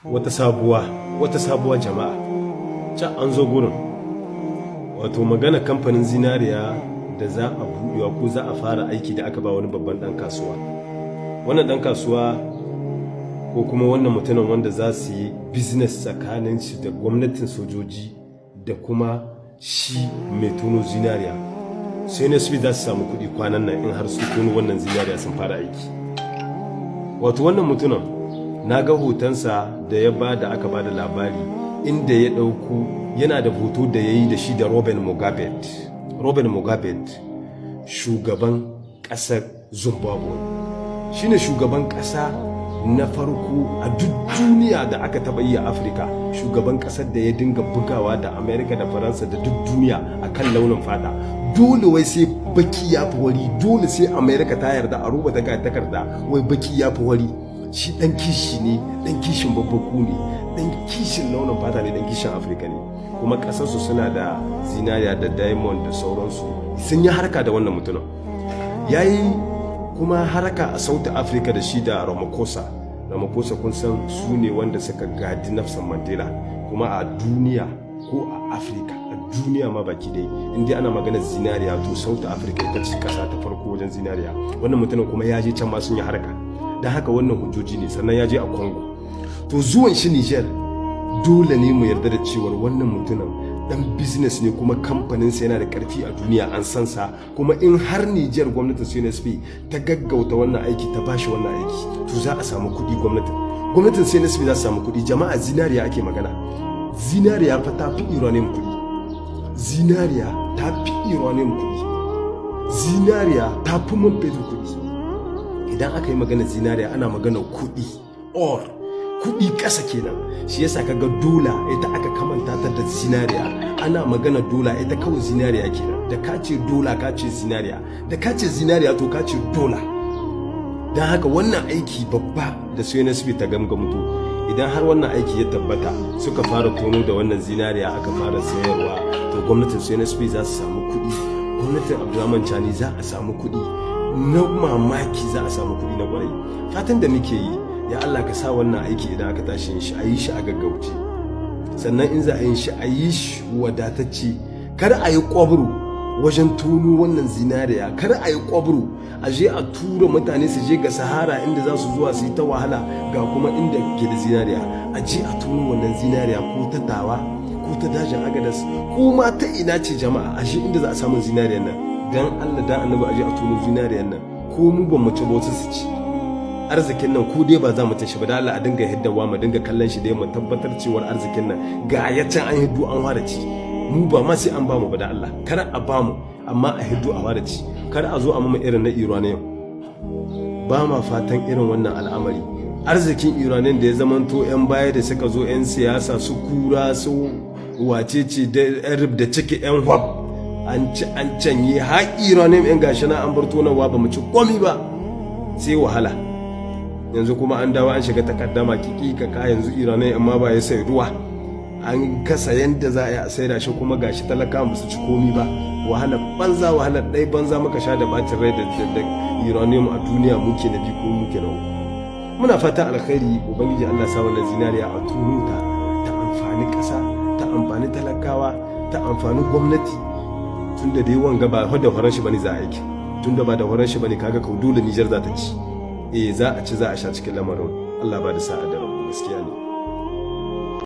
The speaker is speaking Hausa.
Wata sabuwa, wata sabuwa jama'a. Can an zo gurin. Wato magana kamfanin zinariya da za a buɗewa ko za a fara aiki da aka ba wani babban ɗan kasuwa. Wannan ɗan kasuwa ko kuma wannan mutumin wanda za su yi business tsakanin shi da gwamnatin sojoji da kuma shi mai tono zinariya. CNSP za su samu kuɗi kwanan nan in har su tono wannan zinariya sun fara aiki. Wato wannan mutumin na ga hotonsa da ya ba da aka ba da labari inda ya ɗauko, yana da hoto da ya yi da shi da Robert Mugabe. Robert Mugabe, shugaban ƙasar Zimbabwe. Shine shugaban ƙasa na farko a duk duniya da aka taɓa yi a Afirka, shugaban ƙasar da ya dinga bugawa da Amerika da Faransa da duk duniya a kan launin fata. Dole wai sai baki ya fi wari, dole sai Amerika ta yarda a rubuta takarda wai baki ya fi wari. Shi ɗan kishi ne, ɗan kishin babbaku ne, ɗan kishin launin fata ne, ɗan kishin Afirka ne. Kuma ƙasarsu suna da zinariya da diamond da sauransu. Sun yi harka da wannan mutumin. Ya yi kuma harka a South Africa da shi da Ramaphosa. Ramaphosa, kun san su ne wanda suka gadi Nelson Mandela. Kuma a duniya ko a Afirka, a duniya ma baki dai, inda ana maganar zinariya, to South Africa ita ce kasa ta farko wajen zinariya. Wannan mutumin kuma ya je can ma sun yi harka. Don haka wannan hujjoji ne. Sannan ya je a Congo. To zuwan shi Niger, dole ne mu yarda da cewar wannan mutumin dan business ne, kuma kamfaninsa yana da karfi a duniya, an san sa. Kuma in har Niger, gwamnatin CNSP ta gaggauta wannan aiki, ta bashi wannan aiki, to za a samu kuɗi. Gwamnatin CNSP za su samu kuɗi. Jama'a, zinariya ake magana. Zinariya fa ta fi uranium kuɗi. Zinariya ta fi uranium kuɗi. Zinariya ta fi man fetur kuɗi. Idan aka yi magana zinariya, ana magana kuɗi or kuɗi ƙasa kenan. Shi yasa kaga dola ita aka kamanta ta da zinariya. Ana magana dola, ita kawai zinariya kenan. Da ka ce dola, ka ce zinariya. Da ka ce zinariya, to ka ce dola. Don haka wannan aiki babba da CNSP ta gamgamto, idan har wannan aiki ya tabbata, suka fara tono da wannan zinariya, aka fara sayarwa, to gwamnatin CNSP za su samu kuɗi, gwamnatin Abdulrahman Chani za a samu kuɗi na mamaki, za a samu kuɗi na kwarai. Fatan da muke yi, ya Allah ka sa wannan aiki idan aka tashi yin shi, a yi shi a gaggauce. Sannan in za a yi shi, a yi shi wadatacce. Kar a yi kwabro wajen tono wannan zinariya. Kar a yi kwabro, a je a tura mutane su je ga Sahara inda za su zuwa su yi ta wahala, ga kuma inda ke da zinariya. A je a tono wannan zinariya, ko ta Tawa ko ta dajin Agadas ko ma ta ina ce. Jama'a, a je inda za a samu zinariyan nan. Dan Allah dan Annabi, a je a tono zinariyan nan. Ko mu ban mu ci ba, wasu su ci arzikin nan. Ko dai ba za mu ci shi ba, da Allah a dinga hiddawa mu dinga kallon shi dai, mu tabbatar cewar arzikin nan ga ya can an hiddu an fara ci. Mu ba ma sai an ba mu ba, da Allah kar a ba mu, amma a hiddu a fara ci. Kar a zo a mama irin na uranium. Ba ma fatan irin wannan al'amari. Arzikin uranium da ya zamanto 'yan baya da suka zo, 'yan siyasa su kura su wacece da 'yan da ciki 'yan hwab, an ci an canye har uranium 'yan gashi na an bar tonawa, ba mu ci komi ba sai wahala. Yanzu kuma an dawo an shiga takaddama kiki kaka. Yanzu uranium amma ba ya sai ruwa, an kasa yanda za a yi a saida shi, kuma gashi talaka ba su ci komi ba. Wahala banza, wahala ɗai banza muka sha da bacin rai da uranium. A duniya muke na biyu ko muke na uku. Muna fatan alkhairi. Ubangiji Allah sa wannan zinariya a tono ta, ta amfani ƙasa, ta amfani talakawa, ta amfani gwamnati. Tunda dai wanga ba da horon shi bane za a aiki, tunda ba da horon shi bane, kaga kau dole Nijar za ta ci. Eh, za a ci, za a sha cikin lamarin. Allah ba da sa'a da rabu. Gaskiya ne.